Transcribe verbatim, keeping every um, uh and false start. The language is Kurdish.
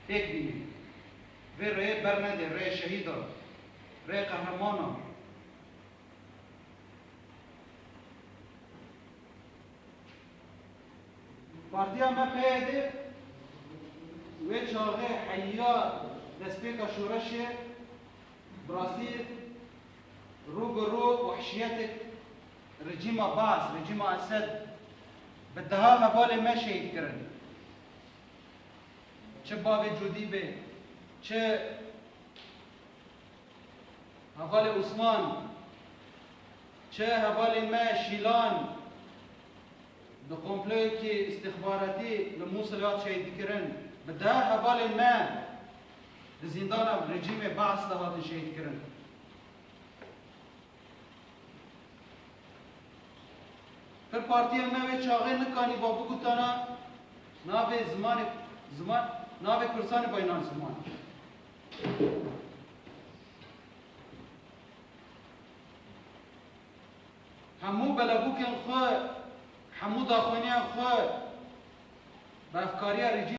pêk bînin. Vê rêyê bernedê, rêyê şehîdan, rêyê qehremanan. Partiya me P Y D wê çaxê heya destpêka şoreşê bi rastî rû bi rû wehşiyetek rejîma Baas, rejîma Esed bi deha hevalên me şehîd kirin. Çi bavê Cûdî bê, çi hevalê Osman, çi hevalên me Şîlan di komployekî îstixbaratî li Mûsil hat şehîd kirin, bi deha hevalên me di zîndana rejîmê Baas de hatin şehîd kirin. Pir partiyên me wê çaxê nikanîba bigotana navê zimanê, ziman, navê Kurdistanê baynan ziman. Hemû belebûkên xwe, hemû daxuyaniyên xwe bi hevkariya rejîmê